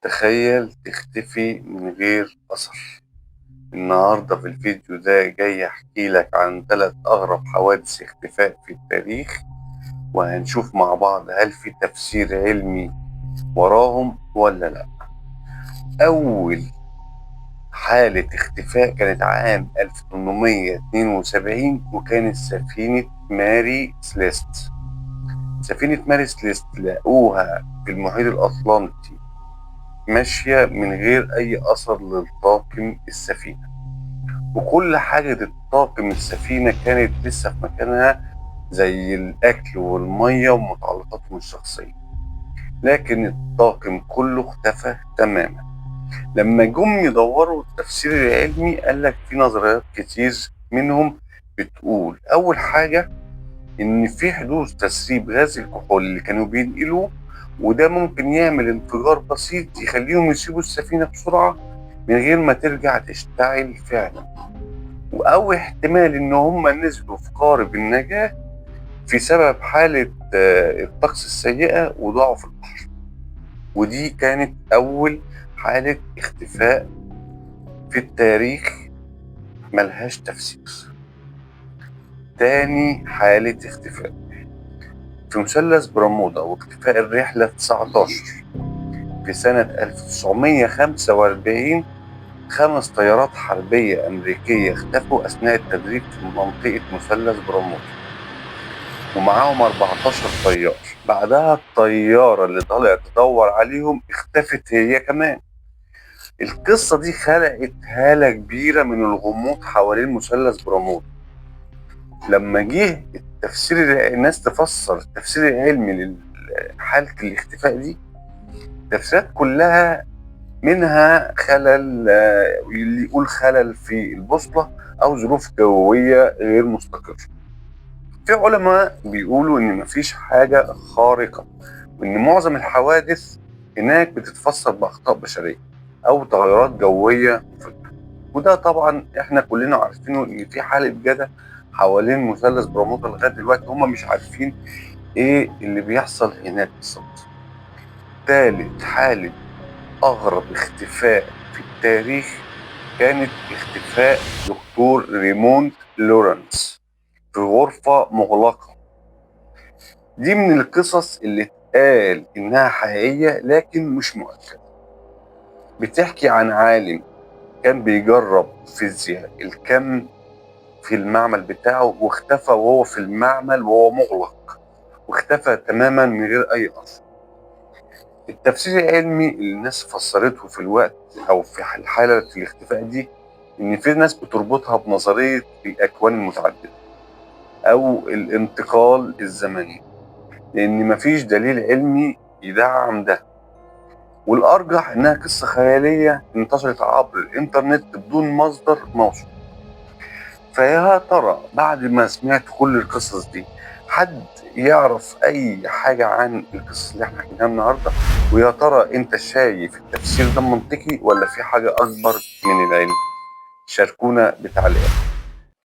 تخيل تختفي من غير أثر. النهاردة في الفيديو ده جاي أحكي لك عن 3 أغرب حوادث اختفاء في التاريخ، وهنشوف مع بعض هل في تفسير علمي وراهم ولا لا. أول حالة اختفاء كانت عام 1872، وكانت سفينة ماري سليست. سفينة ماري سليست لقوها في المحيط الأطلنطي ماشية من غير أي أثر للطاقم السفينة، وكل حاجة الطاقم السفينة كانت لسه في مكانها زي الأكل والمية ومتعلقاتهم الشخصية، لكن الطاقم كله اختفى تماما. لما جم يدوروا التفسير العلمي قال لك في نظريات كتير، منهم بتقول أول حاجة إن في حدوث تسريب غاز الكحول اللي كانوا بينقلوه، وده ممكن يعمل انفجار بسيط يخليهم يسيبوا السفينة بسرعة من غير ما ترجع تشتعل فعلا، أو احتمال إن هم نزلوا في قارب النجاة في سبب حالة الطقس السيئة وضاعوا في البحر. ودي كانت أول حالة اختفاء في التاريخ ملهاش تفسير. تاني حالة اختفاء في مثلث برمودا، واختفاء الرحلة 19 في سنة 1945. 5 طيارات حربية أمريكية اختفوا أثناء التدريب في منطقة مثلث برمودا، ومعاهم 14 طيار. بعدها الطيارة اللي طلعت تدور عليهم اختفت هي كمان. القصة دي خلقت هالة كبيرة من الغموض حوالين مثلث برمودا. لما جه التفسير، الناس تفسر التفسير العلمي لحالة الاختفاء دي، التفسيرات كلها منها خلل، اللي يقول خلل في البوصلة أو ظروف جوية غير مستقرة. في علماء بيقولوا إن مفيش حاجة خارقة، وإن معظم الحوادث هناك بتتفسر بأخطاء بشرية أو تغيرات جوية مفاجئة. وده طبعا إحنا كلنا عارفينه، إن في حالة جدل حوالين مثلث برمودا لغاية دلوقتي، هم مش عارفين إيه اللي بيحصل هناك بالظبط. تالت حالة أغرب اختفاء في التاريخ كانت اختفاء دكتور ريموند لورنس في غرفة مغلقة. دي من القصص اللي اتقال إنها حقيقية لكن مش مؤكدة. بتحكي عن عالم كان بيجرب فيزياء الكم في المعمل بتاعه، واختفى وهو في المعمل وهو مغلق، واختفى تماما من غير أي أثر. التفسير العلمي اللي الناس فسرته في الوقت أو في الحالة الاختفاء دي، إن في ناس بتربطها بنظرية الأكوان المتعددة أو الانتقال الزمني، لأن مفيش دليل علمي يدعم ده، والأرجح إنها قصة خيالية انتشرت عبر الإنترنت بدون مصدر موثوق. فيا ترى بعد ما سمعت كل القصص دي، حد يعرف أي حاجة عن القصص اللي احنا حكيناها النهاردة؟ ويا ترى أنت شايف التفسير ده منطقي ولا في حاجة أكبر من العلم؟ شاركونا بتعليقاتكم.